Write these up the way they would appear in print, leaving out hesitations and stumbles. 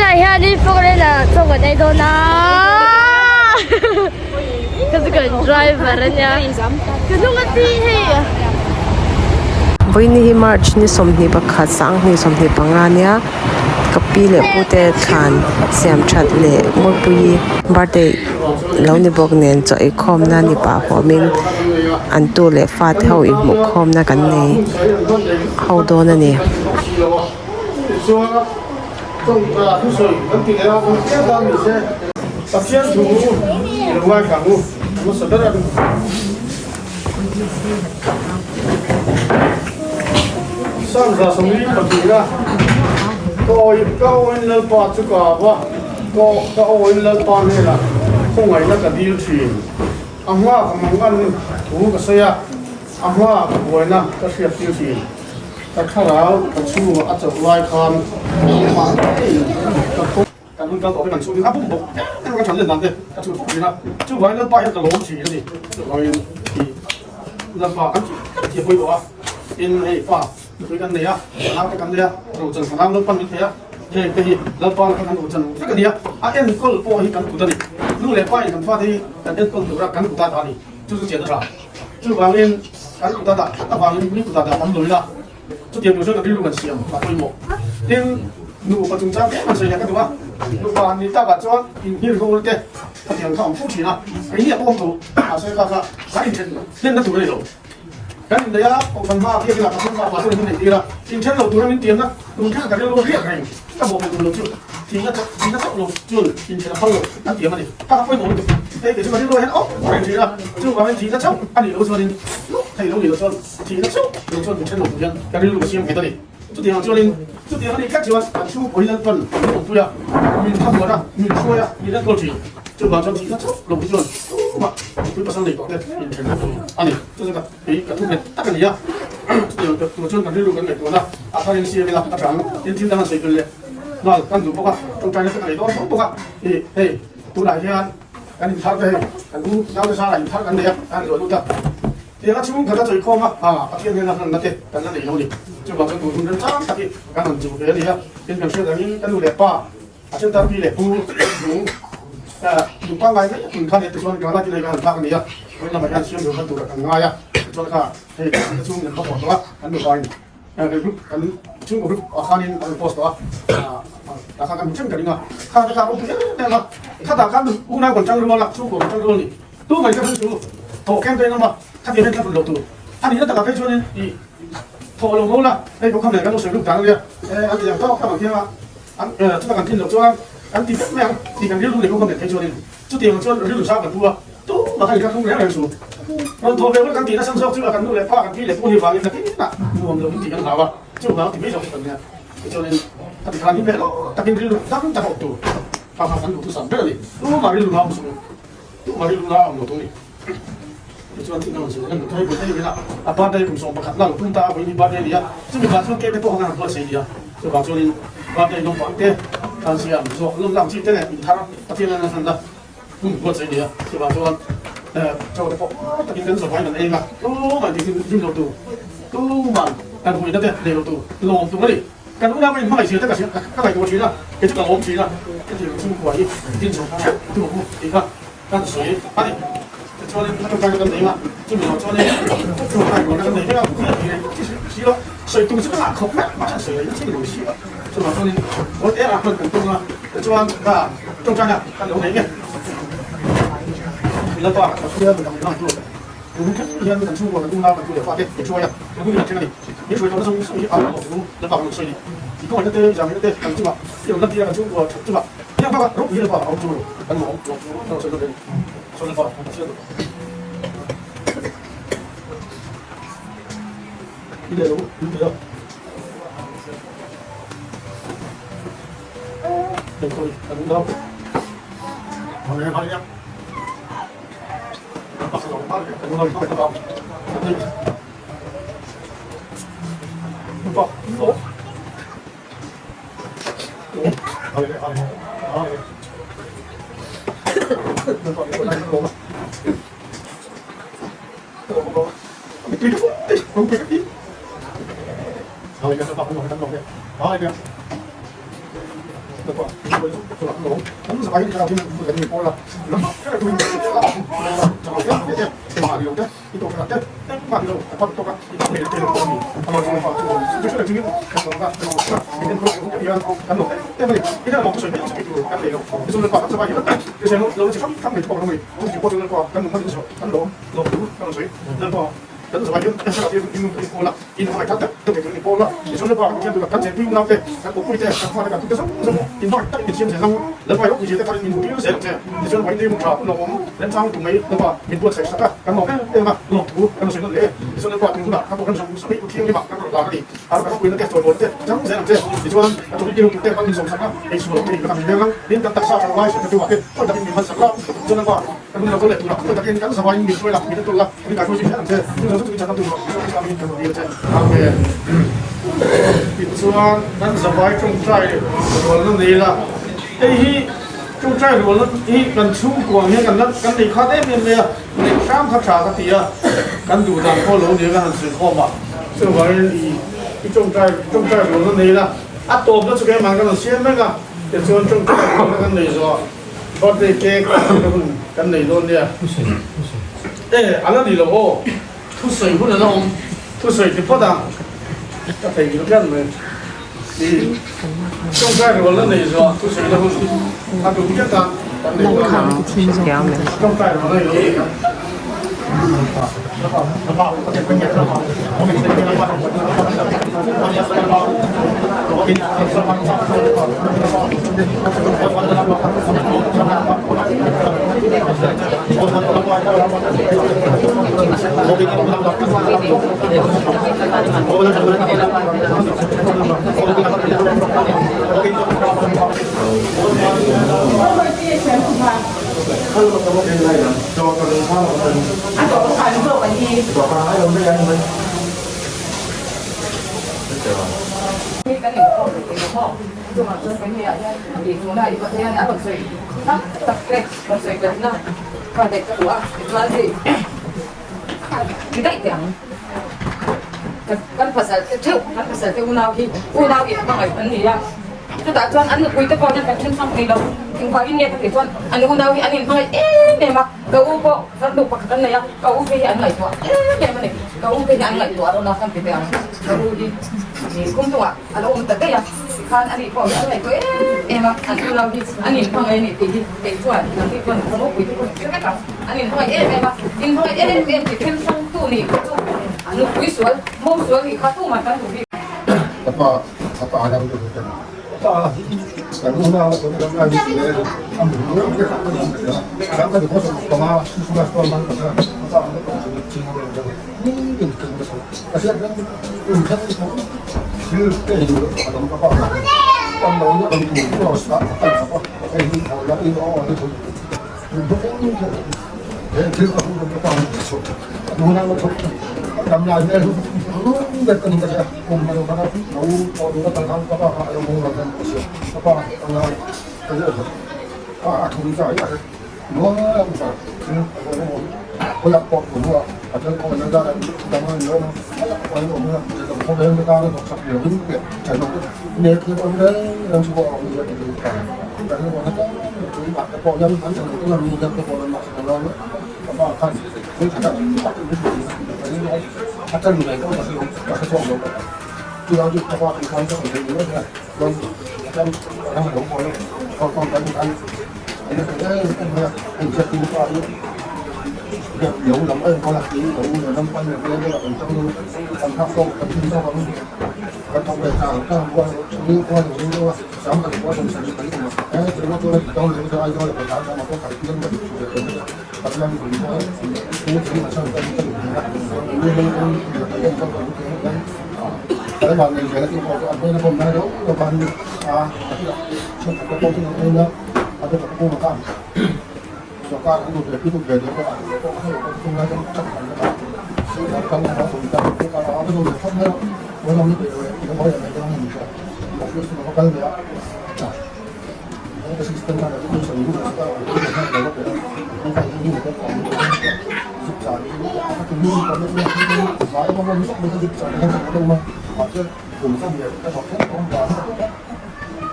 Tunah hianin foreigner chaw kan ei dawn a ka chu kan driver a nia ka hnung a ti hei. Vawiin hi March ni 21 2025 nia ka pi leh pu te thlan siam that leh Mawipuii birthday lo ni bawk nen chaw eikhawmna ni pah huamin an tu leh fate ho inhmuh khawmna kan nei ho dawn a ni. Ka thlarau ka chhungah a chauh lai khan keimah ngeiin ka kawng kan hun kal tawh hi kan chhungin a bum bawk em ka than len dan te ka chhun fawk thin a, chuvangin Lalpa hian ka lawm thin a ni. Chuvangin i Lalpa kan tih kan tih a pawimawh a, tin hei fa nupui kan nei a, fanau te kan nei a, rochan fanau Lalpan min pe a, heng te hi Lalpa laka kan rochan vek a ni a, a enkawl pawh hi kan kut a ni. Nu leh pa in kan fate hi kan enkawl tura kan kut a dah a ni, chu chu chian a tha. Chuvangin kan kut a dah tlat avangin mi kut a dah tam lawih a, chutiang tur chuan kan rilru kan siam a pawimawh. Tin, nupa chungchang tlem han sawi leh ka duh a, nupa han nih takah chuan inhmir hur te khatiang kha a awm fo thin a, keini a pawm tho mahse kha kha kan inthen hlenna tur a ni lo. Kan inneih a, kohhran hma biak inah Pathian hma pastor in min neih tir a, inthen lo tura min tiamna tun khan ka rilru a riak reng ka bawh hmel tur lo chu thihna chauh thihna chauh lo chuan inthen a phal lo an tiam a ni. Kha kha pawimawh lutuk hei kei chu ka rilru ah hian awm reng thin a, chuvangin thihna chauh a nih loh chuanin hlawk thei lo nih loh chuan thihna chauh lo chuan inthen lo tur hian ka rilru ka siam nghet a ni. Chutiang ang chuanin chutiang a nih tlat chuan kan chhungkaw hi Lalpan min awmpui a, min thlamuan a, min hruai a, min enkawl thin. Chuvang chuan thihna chauh lo hi chuan tumah mipui pasal nei tawh te inthen lo tur a ni. Chu chu ka kei ka thu nghet tak a ni a. Chutiang tur chuan kan rilru kan ngaihtuah na a tharin siam ila a tang tin thil dang an sawi belh leh nghal kan duh bawk a, tawngtaina te ka nei dawn tho bawk a. Ih hei tunah hian kan inthar te hei kan u naute sangah inthar kan nei a, kan luah lut a. Tiang a chhung khat a chawi khawm a, ha Pathian hian a hlanna te kan la nei lo a ni. Chuvang chuan tun hun remchang tak hi kan rawn chu ve a ni a. Tin kan hriat angin ka nu leh pa a then tan pi leh pu nung nung pangngai mai a tun khan he tichuan Ghana kilei kan han thlak a ni a. Vawiin lamah hian siam rûrna tura kan ngai a, tichuan kha hei kan chhung in va haw tawh a, kan nupa in group kan chhungkaw group ah khanin an rawn post tawh a, tah khan kan hmu ṭhen ka ring a, kha te kha a ropui em em a, khatah khan unau kan ṭang rual a, chhungkaw kan ṭang rual a ni. Tu mai ka hmu chu thawh kem daih ngam a, khatiang hian thla lo tur a nihna takah phei chuanin i thawh lo mawl a, hei pawh kham leh kan lo sawi ruk dan a nia, e an ti ang tawk tak ang thiang a, an chuta kan tlin loh chuan kan ti vek mai ang tih kan rilru leh pawh kham leh phei chuanin chutiang ang chuan rilru sang kan pu a, tu mah khan inthla thlung reng reng su. Rawn thawh ve ula kan tihna san zawk chu a kan nu leh pa kan pi leh pu ni vangin nakinah nuam lo in tih kan hlau a, chuvang ti mai zawk chu kan nia, tichuanin a ti khan hi hmel aw takin rilru dang tak a awm tur kha kha kan duhthusam ber a ni, tu mah rilru ngam suh u. Tuma rilru la awm lo tur ni. Tichuan thil rawn zir kan thai pui thei vel a, a birthday kum 11 na lo tum ta a, vawiin hi birthday a ni a, chumi vang chuan cake te pawh kha kan han buatsaih a ni a, chuvang chuanin birthday naupang te tan siam zawk lawm lang chi te leh inthar Pathian an hlan la hun buatsaih a ni a, chuvang chuan chaw te pawh takin kan zawh vangin kan eng a, tumah tih rim lo tur, tumah kan huina te nei lo tur lawm tur a ni. Kan unau in hmangaih zir te ka ka ngaihtuah thin a, kei chu ka lawm thin a, hetiang chhungkua hi din chho theuh tu ang u tih kha kan sawi a ni. Tichuanin a tawngtaina kan nei a, chumi lo chuanin tawngtai rualna kan nei vek a, si lo sawi tum chu ka ngah khawp mai a, mahse sawi leh thil lo si a, chuvang chuanin awl eng ah hman kan tum a, tichuan ka tawngtaina kan lo nei nge. Lalpa Pathian kan hman tur. Tun thleng hian kan chhungkua kan unau kan tu leh fate min hruai a, kan hun hi kan thleng a ni. Min hruai tawhna zawng zawng hi a awm lo chu Lalpa kan rawn sawi a ni. I kawnghaihna te, i zanghaihna te kan chungah i rawn lantir a, kan chhungkua that chungah heng baka ropui Lalpa a awm chu kan lawm lawm chu kan rawn sawi dawn ve a ni. Chuan Lalpa kan Pathian duh i leh lo min ti a. Hei khawi kan unau Amen. Tichuan kan zavai tawngtai rualna nei la, hei hi tawngtai rualna hi kan chhungkuang hian kan la kan nei khat em em mai a, neih hram kha tha ka ti a, kan duh dan pawh lo nia ka han sawi khawm a, chuvangin i i tawngtai tawngtai rualna nei la, a tawpna chu keimah kan rawn siam vek a, tichuan tawngtai rualna kan nei zawh a. Birthday cake ka hun kan nei dawn nia. E, a la ni lo aw. Thusawi hun a la awm. Thusawi ti phawt a, ka thei ngil tlat mai. I tawngtai rual la nei zawh thusawi la hun a tum tlat a, kan nei dawn nia. Tawngtai rual la nei lo nia. Ka u pawh farnu pakhat an nei a, ka u te hi an ngaihtuah em em a ni. Ka u te hi an ngaihtuah rawn a kan ti teh ang. Ka u hi kum tungah a lo awm ta daih a, tikhan ani pawh hi an ngaihtuah em em a, an unau hi an inhmangaih a ni tih hi kei chuan nangni chuan ka ropui te pawh hre vek ang. An inhmangaih em em a, inhmangaih em em tih then hrangtu nih pawh chu nupui sual, mo sual nih kha tumah kan duh bik. Ka pa, ka pa lam chu ka ni.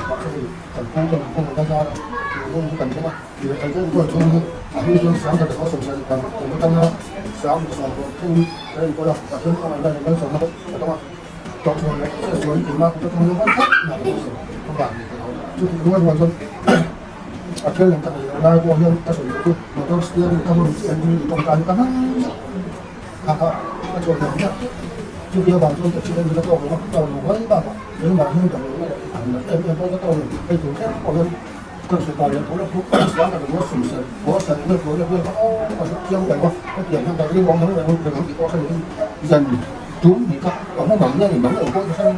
Mahse hei kan pu kan kawng a zar a, tun hun hi kan thleng a, lirthei te enkawl chhung hi a hlui chuan 1175 kum atanga 1070 kan enkawl a, Pathian khawngaihna leh malsawmna pawh ka dawng a, tawhchhuah leh chhiatsual keimah kut atang hian huan theuh na ka beisei ka van ni thei lo. Chutih rual rual chuan Pathian lem ka nei lo lai pawh hian ka sawi duh chu motor steering ka hmun chiah hi tawngtai hi ka hmang chiah kha kha ka chhuak hnem hmiah. Chuti avang chuan taxi engine a tawk lo a, ka rawn mai bakah keimah hian ka hmuhna leh an nat em em pawh ka tawk lo. Hei tur kher pawh hian kan hre ta leh tho leh pawh ka ringawt sum serh haw serh leh tho leh vel kha aw ka hre chiang lo a, hetiang hian ka ring awm reng reng reng ang tih pawh hre lovin zan tum ni kha ka hmu mang nge ni mang lo pawh ka hre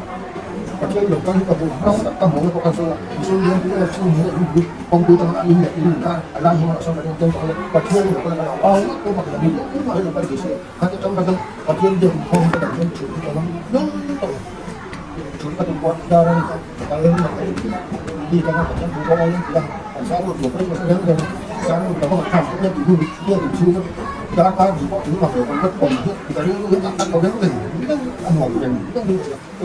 Pathian lo kal hi ka hmuh hmang tak ka hmuh na pawh ka sawi a, mihring hian tu emaw chhung hi an kawngpui tanga a in leh in kha a lai hmang ah sawn ka ring tel tawh a, Pathian lo kal a lo au ngawt pawh pakhat a ni engmah hi lo kal thei se kha te tang kha chuan Pathian biak inkhawm ka dang chuan thut hi ka ngam hlawm tawh lo, thut ka tum pawh dar a ni kha ka kal lo mai mi tanga Pathian thu pawh awm ti a an sang lut lo pawh ka hre reng reng a, sang lut ka va ngaihthlak pawh hian tih hun biak inchhung ka darkar hnih pawh tling mak lo kan khat awm hi ka rilru hi a tho reng reng reng a nuam reng reng hi a ni.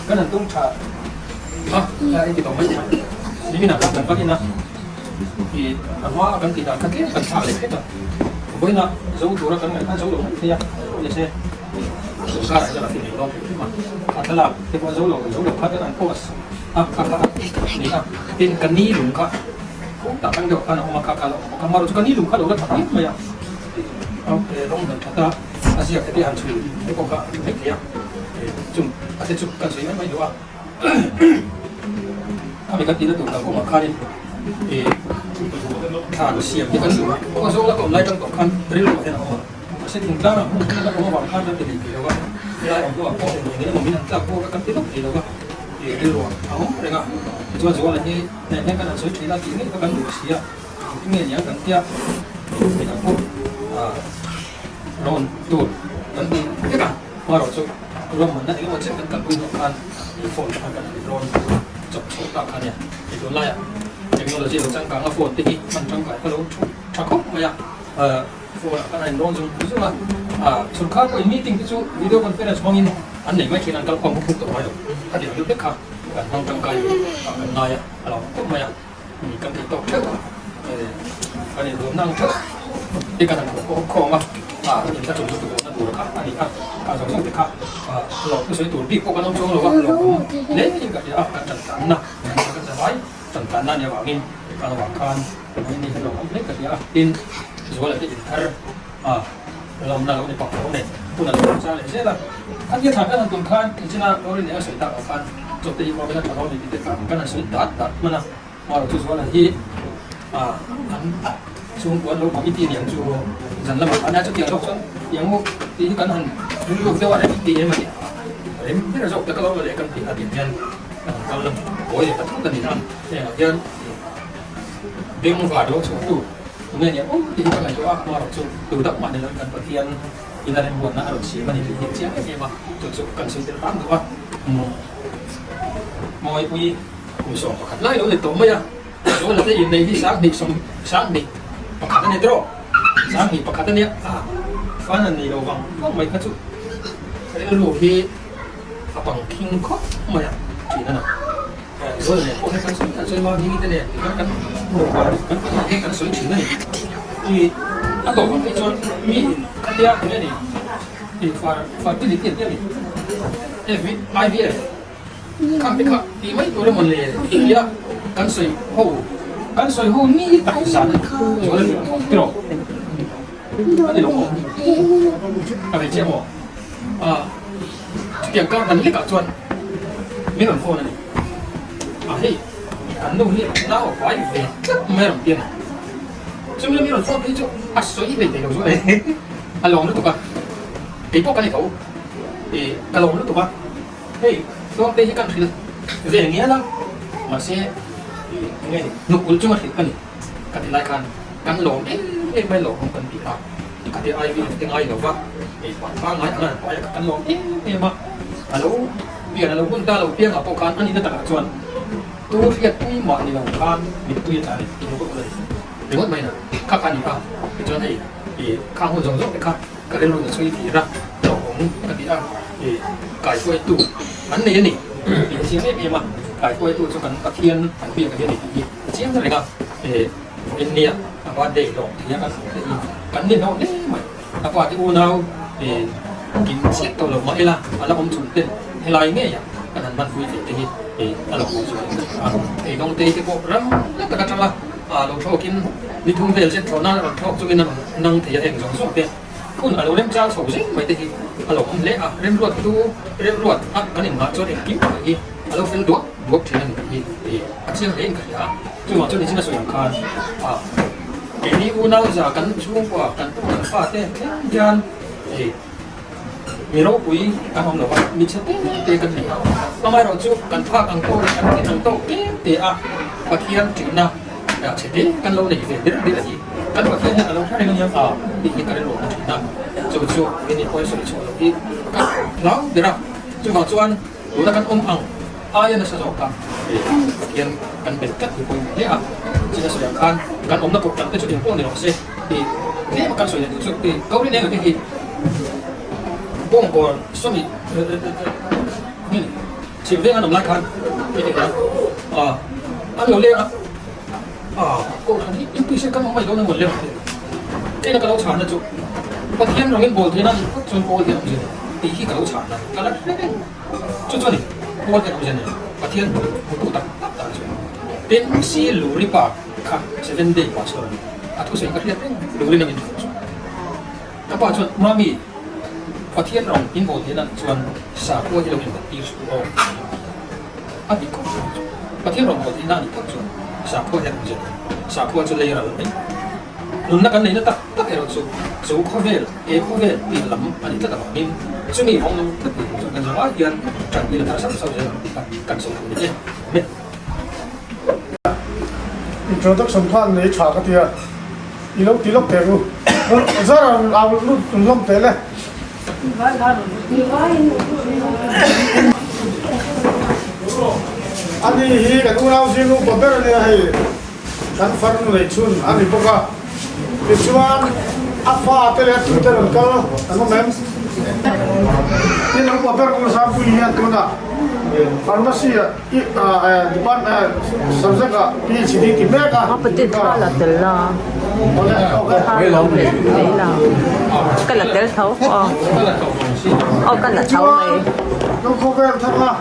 Kan han tum tha a a ti tawh mai thei nimin ah khan kan vak in a ih a hma a kan tih dan kha tlem kan thlak leh hret a vawiin ah zo tura kan ngaih khan zo lo mai thei a ni se sorkar ah hian a fim dawn hrim hrim a a thlalak te pawh zo lo zo lo kha ten an post a kha kha a ni a tin ka ni lung kha kawng tak ang deuh khan a awm a kha kha a lo awm bawk a marawh chu ka ni lung kha a lo la tha phian mai a rawng dan that a a ziak te te han chhui te pawh kha a theih thei a chung a te chu kan chhui mai mai duh a a mi kan tihna tur dang awmah khanin ih thlan siam te kan duh a kawng zawng la ka awm lai tang tawh khan rilru ah hian a awm a mahse thingtlang ah hmun la awm avang khan kan ti leh thei lo a helai awm hnuah pawh eng eng emaw min han tlak bawk a kan ti lawk thei lo a ih rilru ah a awm reng a tichuan zuala hi hnaih hian kan han sawi thin a tih ngei kha kan duh si a engtin nge niang kan tia midang pawh ah rawn tur kan ti vek a hmarawh chu ruahmanna engemaw chen kan kalpui hnawh khan phone khan kan han rawn chawp chhoh tak kha nia hei tunlaiah technology lo changkang a phone te hi hman tangkai kha lo thu tha khawp mai a phone ah khan a inrawn zung zung a ah chhunkhar pawhin meeting te chu video conference hmangin an nei mai thin an kalkhawm huk huk tawh mai lo khatiang deuh vek kha kan hmang tangkai ah kan ngai a a lo khawp mai a. Kan thei tawk theuh a, kan inruamna ang theuh hi kan han khawm a, in tla tum lutuk awmna tur kha a ni a, kha zawng zawng te kha lawm thusawi tur bik pawh kan awm chuang lo a, lawm awm hle in ka hria a, kan tan tlanna kan zavai tan tlanna a nih avangin kan avang khan ni hi lawm awm hle ka hria a, tin Zuala te inthar lawmna lo ni pak lo nen hun a lo awm chang leh zel a, a nia thla kan han tum khan inchina Lawrin leh a sawi tak ang khan chawp te hi khawvel a tha lo ni tih te kha kan han sawi dat dat hman a, marawh chu Zuala hi an chhungkua an lo committee niang chu zan lamah khan a chutiang zawk chuan tiang u tih hi kan han rilru deuh a rem tih em a ni rem ber zawk te ka lo la leh kan tih a tih hian kan han kal kawi leh ta thut a ni a, hengah hian bengvar lo chhuah tu. Tunge nia awm tih hi ka ngaihtuah a, amaherawh chu tu deuh mah niloin kan Pathian in a remruatna a rawn siam a ni tih hi chiang em em a, chu chu kan sawi tel hram duh a. Mawipui kum 11 lai lo ni tawh mai a, Zuala te innei hi 2021 a ni tawh, 21 a nia, fan a nei lo vang vang mai kha chu rilru hi a pang khing khawp mai a, thin a na. Zual nen pawh hian kan sawi kan sawi mau ding te nen tikhan kan nupa kan pahnih hian kan sawi thin a ni. I a tawp ang phei chuan mi in khatia eng nge ni i fertility an ti a ni F IVF khang te kha tih mai tur emaw le tia kan sawi ho kan sawi ho ni tak zan a ni Zual a ni tiraw a ni lo maw a ve chiah maw a. Chutiang kar dan lekah chuan min rawn phone a ni. A hei, kan nu hi nau a vai ve tlat mai a rawn ti a ni. Chumi min rawn phone phei chu a sawi ve thei lo chu e, a lawm lutuk a, kei pawh ka ni tho, ih ka lawm lutuk a, hei Tluangte hi kan hrilh ve ngial a, mahse ih enge ni hnuk ulh chunga hrilh ka ni ka ti lai khan kan lawm em em mai lawm kan ti a. Ka ti ai vin te ngai lo va, ei pah pangngai ang a han pai a ka kan lawm em em a, a lo pian a lo hun ta lo piangah pawh khan a nihna takah chuan tu hriat pui mah ni lo khan mittui a tla ni tih ringawt mai ringawt mai na kha kha a ni a, tichuan hei ih khang hun zawng zawng te kha ka rilru na chhui tir a hlauhawm ka ti a, ih kaihruaitu an nei a ni tih a chiang em em a, kaihruaitu chu kan Pathian an biak a hi a ni tih hi a chiang reng a, ih. Vawiin nia a birthday hlawh thei a kan hmuh theih hi kan ni hlawh hle mai. A pa te unau kin chiah tawh lo mah ila a la awm chhun ten helai ngei ah kan han hmanpui theih te hi a lo hmuh zual a. Ei dawng te te pawh ram na tak atanga lo thlawkin. Ni thum vel zet thlawhna a rawn thlawk chungin a rawn nang thei a heng zawng zawng te hun a lo remchang chho zing mai te hi a lo awm hle a, remruat chu remruat a kan inngah chuan engkim mai hi a lo fel duak duak thin a ni tih hi a chiang hle in ka hria a, chuvang chuan nichina sawi ang khan a keini unau za kan chhungkua kan tu kan fate thleng hian hei Mi ropui kan awm lo va, mi chhe te te kan ni a. Amaherawhchu kan phak ang tawk leh kan tih ang tawk tlem te a Pathian ṭihna chhe te kan lo nei ve der der a ni. Kan Pathian hian a lo hre reng ania a tih hi ka rilru a ṭhin a. Chu chu mi pawi sawi chhuah loh hi ka hlau ber a. Chuvang chuan tuna kan awm ang aia nasa zawk a Pathian kan bel tlat hi pawimawh hle a. China sawi ang khan kan awmna kawp tam te chu engpawh ni rawh se. Tih tlem a kan sawi leh duh chu tih Gauri Nehru te hi Bawngkawn sawmi hmin chhim veng an awm lai khan hei te hian ah an lo leng a ah kohhran hi UPC kan awm mai dawn emaw lem keina ka lo chhan na chu Pathian rawngin bawl theihna nih phawt chuan pawl hian awmzia nei tih hi ka lo chhan na ka la hre reng chu chuan pawl hian awmzia nei Pathian hmutu tak tak tan chuan tin si Luri Park kha Seven Day Pastor a ni. A thusawi ka hriat reng Luri nangin thu chu. Ka pa chuan, Mami, Pathian rawng in bawl theihna chuan sakhua hi lo inbat tir suh aw a ti khawp mai chu. Pathian rawng bawl theihna a nih phawt chuan sakhua hian awmzia nei. Sakhua chu lei ral mai. Nunna kan neihna tak tak erawh chu chu khawvel, he khawvel piah lam a ni tlat avangin chumi vawng nung tlat ni tur chuan kan zawng ai hian ṭan i la thar sauh sauh zel ang tih kha kan sawi thei ni e. Amen. Introduction khan nei tha ka tia i lo ti lawk teh u zar a au lut hlawm teh le. Ani hi kan unau zing upa ber ania hei kan farnu nei chhun a ni bawk a tichuan a fa te leh a tute rawn kal an awm em? Tin upa ber Pu Sangpuii hian tunah pharmacy ah Apatih thla la tel la ka la tel tho aw aw ka la tho mai.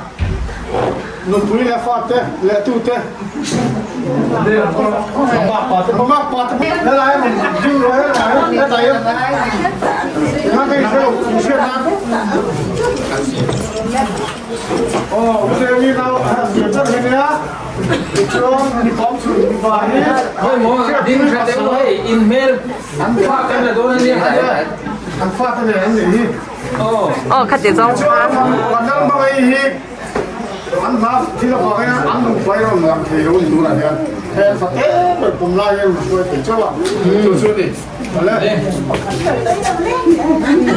Nupui leh fate leh tute helai rawn ding rawh helai helai Aw khati zawng khan.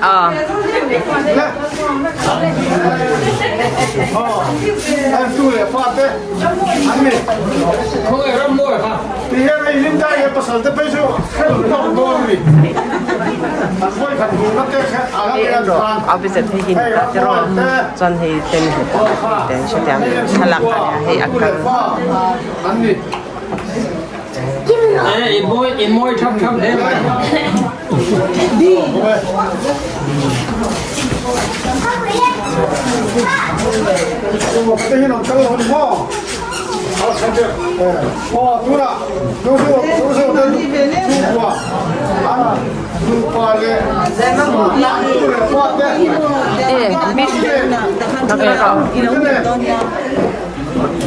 Aw. Officer te hi chuan hei ten ten hrethiam thlalak hei a kal.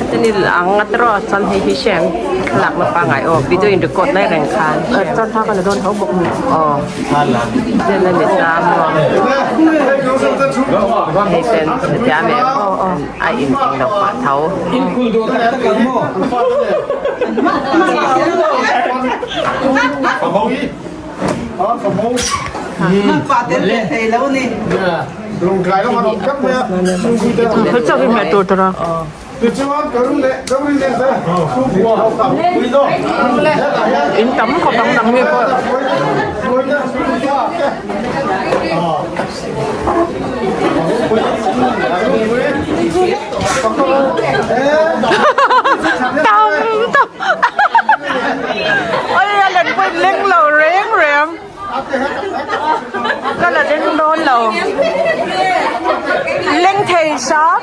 Heti ang a tiraw chuan hei hi hriat thlalak na pangngai aw video in record lai reng khan chuan thla ka la dawn tho bawk ni aw chen a ni ta maw hei ten hetiang em a in eng lo pah tho. In tam khawp ang dang mi pawh. Tam tam. Oi a len pawh in leng lo reng reng. Ka la leng dawn lo. Leng thei hram.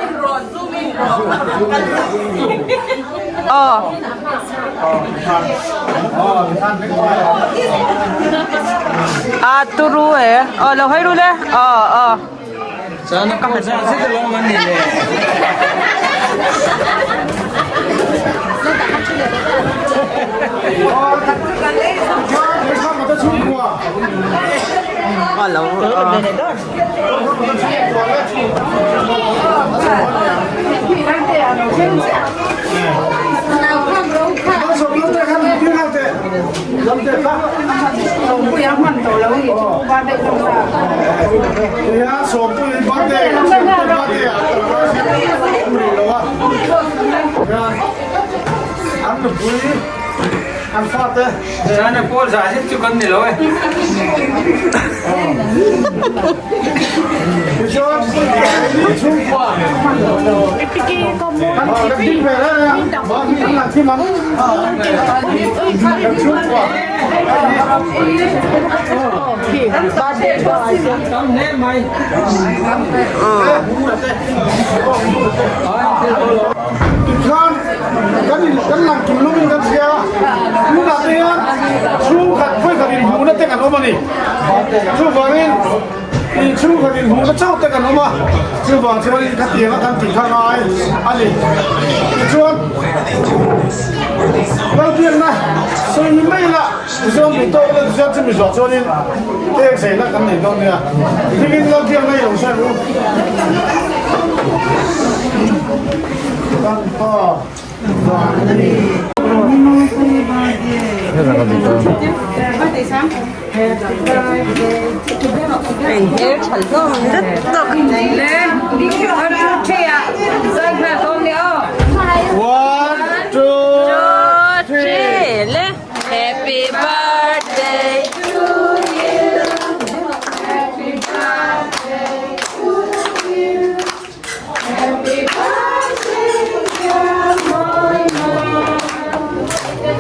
Aw. A turu e aw lo hawi ru le aw aw. Tikhian kan in kan lang tum lum in kan hria a, tunah te hian chhungkhat vawikhat inhmuhna te kan awm a ni. Chuvangin in chhungkhat inhmuhna chauh te kan awm a, chuvang chuanin khatianga kan tih kha ngai a ni. Tichuan Lalbiakna sawi ni mai ila tichuan duh tawk ila tichuan chumi zawh chuanin tek zeina kan nei dawn nia. Hmingin Lalbiakna i lo sawi ang u. Kan pa van a ni. One, two, three. Happy birthday to you. Happy birthday to you. Happy birthday dear Moima.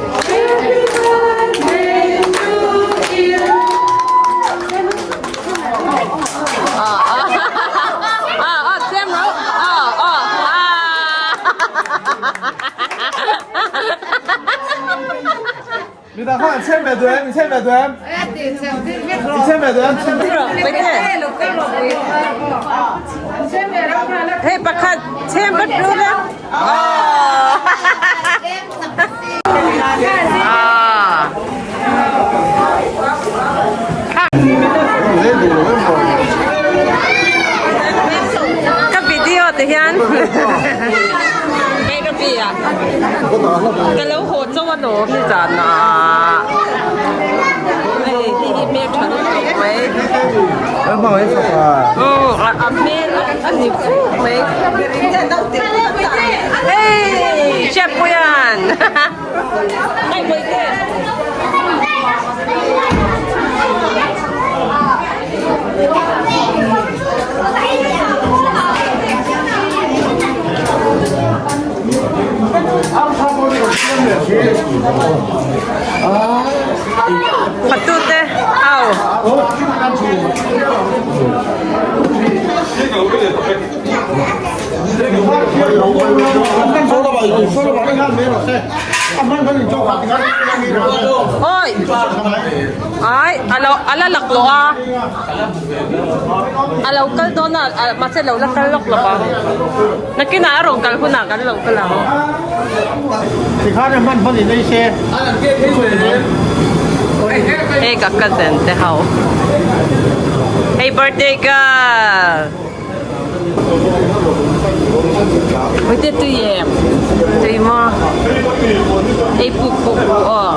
Happy birthday to you. Mi dang kha an chhem ve duh em? In chhem ve duh em? In chhem ve duh em? Hei pakhat chhem vat ru le. Ka video te hian ka lo haw chauh a lawm ni zan ah hei hi hi hmel tha lutuk mai a hmel a ni fuk mai hei Hriatpuia'n Fatute au. Oi. Ai, alo ala laklawh a. A lo kal dawn a, mahse lo la kal lawk lawk ang. Nakinah a rawn kal hunah kan lo kal ang. Hei ka cousin te ho. Hei birthday girl. Hei te tui em? Tui maw? Ei puk puk ru aw.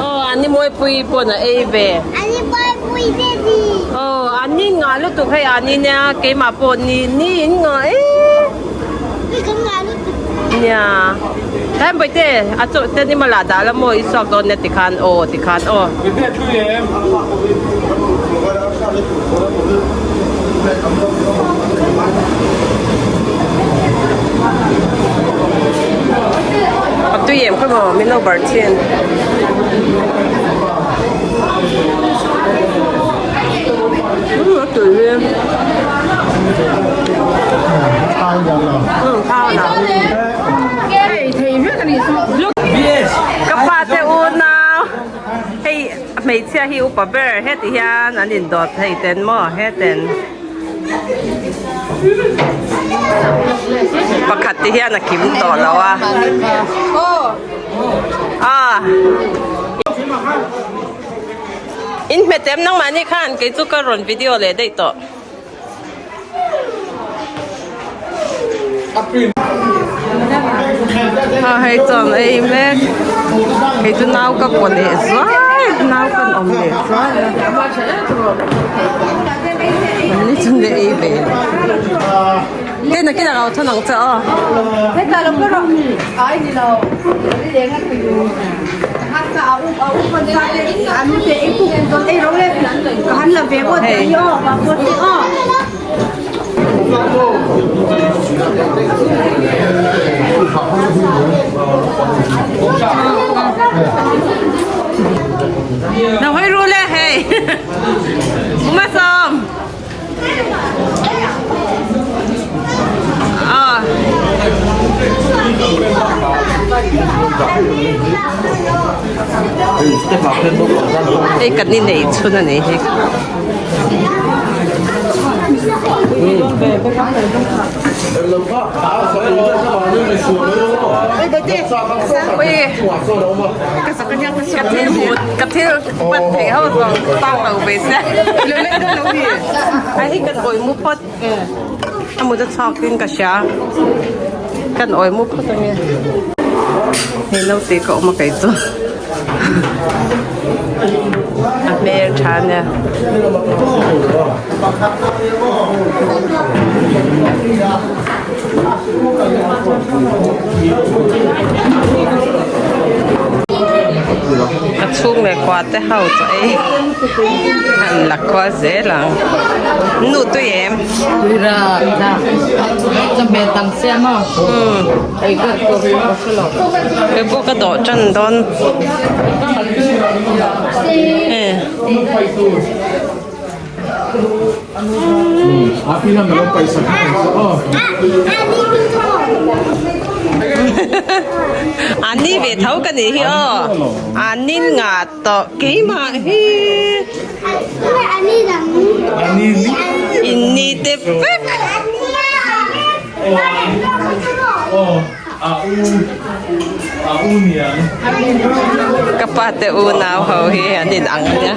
Aw an ni mawipui pawn a ei ve. Aw an ni ngah lutuk hei an ni nia keimah pawh ni ni in ngah e. Nia tlai bawihte a chaw te ni mala dah la maw i suak dawn nia tikhan aw tikhan aw. A tui em khaw maw min lo bar chin. A tui hi. Thai Hei hmeichhia hi upa ber heti hian an indawt thei ten maw heten pakhat ti hian a kim tawh lo a ah in hmet em nangmahni khan kei chu ka rawn video leh daih tawh. A hei chuan ei mek hei chu nau ka kaw leh zuai nau kan awm leh zuai a an ni chu nge ei ve le te nakin ah ka lo thawn ang che aw. Lo hawi ru le hei Umasawm. Hei kan inei chhun a ni hi. Ka thil hmuh ka thil pat theih ho zawng tang lo ve se a hi kan awih mu phawt a mut a chhuak in ka hria kan awih mu phawt ange hei naute ka awm a kei chu a hmel tha ania. A chhung leh kua te ho chu ei an la kual zel ang nu tui em kei pawh ka dawh tan dawn An ni ve tho ka nih hi aw an nin ngah tawh keimah hi in ni te vek. Ka pa te unau ho hi an in ang nia.